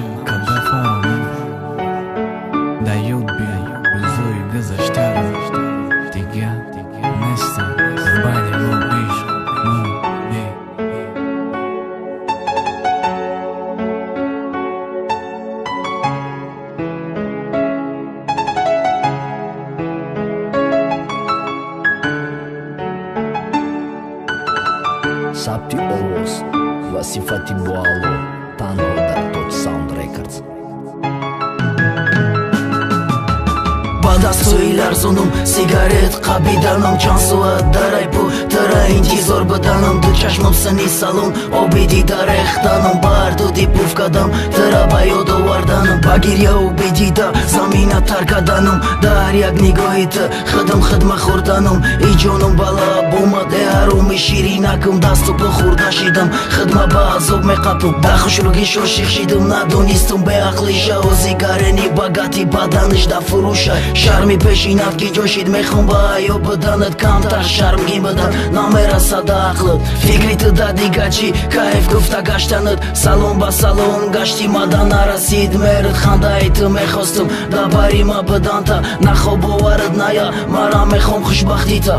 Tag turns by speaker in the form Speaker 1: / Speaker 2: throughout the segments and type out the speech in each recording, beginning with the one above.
Speaker 1: Наша када фаромӯш. Да ёд биё рӯзои гузаштаро. Дигар нестам байни мо ишқ мо бе.
Speaker 2: Сабти овоз ва сифати боало танҳо дар Тоҷ Саунд Рекордс.
Speaker 3: Ба дастҳои ларзонум сигарет қабиданам, чанд соат дар айпу тара интизор буданам, ду чашмам сини салон оби дида рехтанам, ба ҳар дуди пуф кардам тара ба ёд оварданам, ба гирьяу бедида замина тар карданам, дар як нигоҳи ту худам хидма хӯрданам. И ҷонум ба лаб омад, э ҳароми ширинакам, дасту по хӯрда шидам, хидма ба азоб меқапум, ба хушругиш ошиқ шидам, надонистум беақлиша озигарени багати баданиш да фурӯша. Шарми пешинат ки ҷошид, мехом ба ҳаё буданат, камтар шармгин будан намерасада ақлат. Фикри ту да дига чӣ кайф гуфта гаштанат, салон ба салон гашти мада нарасид мерд хандаи ту. Мехостум да бари ма буданта, нахо боварат ная, мара мехом хушбахтита.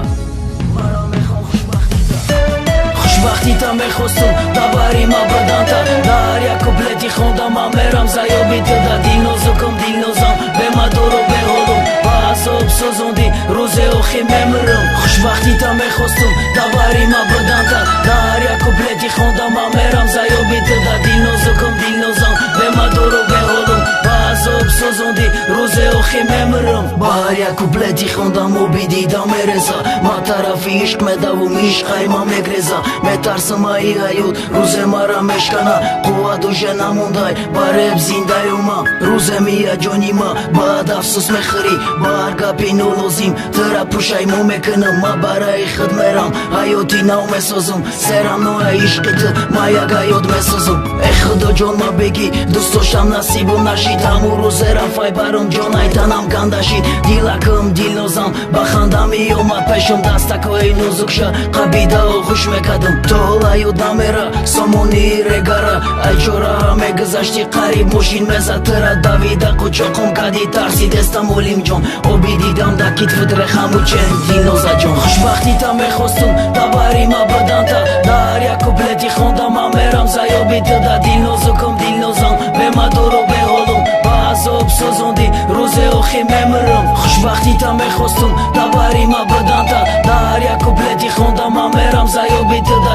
Speaker 3: Хушбахтита мехостум, да бари ма буданта, дар як куплети хондам, ман мерам заёби ту да дилнозукум, дилнозам, бемадору беҳолум, ба азоб сӯзондӣ, рӯзе охир мемирам. Хушбахтита мехостум, да бари ма буданта, дар як куплети хондам, ман мерам заёби ту да дилнозукум, дилнозам, бемадору беҳолум, ба азоб сӯзондӣ, рӯзе охир мемирам. Ба ҳар як куплети хондам оби дида мереза, ма тарафи ишқ медавум, ишқ хайма мегреза. Метарсам аи ҳаёт рӯзе мара мешкана, қувват уже намондай ба реп зиндаюма. Рӯзе мия ҷони ма, баъд афсӯс мехӯрӣ, ба ҳар гапи нолозим тура пушаймо мекунам. Ма барои худ мерам, ҳаёти нав месозам, серамноа ишқи ту ма як ҳаёт месозам. Э худоҷон, ма бегӣ дӯст доштам, насибум нашид, ҳамун рӯзе рафай баром ҷон айтанам ганда шид. Дилакам дилнозам ба ханда меомад пешум, дастакҳои нозукша қабида оғӯш мекардам. То ҳол ҳаёт намера сомонии регара, ай чораҳа мегузашти, қариб мошин мезад тира, давида қучоқум кади, тарсидестам олимҷон, оби дидам да китфит рехаму чен дилнозаҷон. Хушбахтита мехостум, да бари ма буданта, дар як куплети хондам, ман мерам заёби ту да дилнозукум, дилнозам, бемадору беҳолум, ба азоб сӯзондӣ, рӯзе охир мемирам. Хушбахтита мехостум, да бари ма буданта, дар як куплети хондам, ман мерам заёби ту да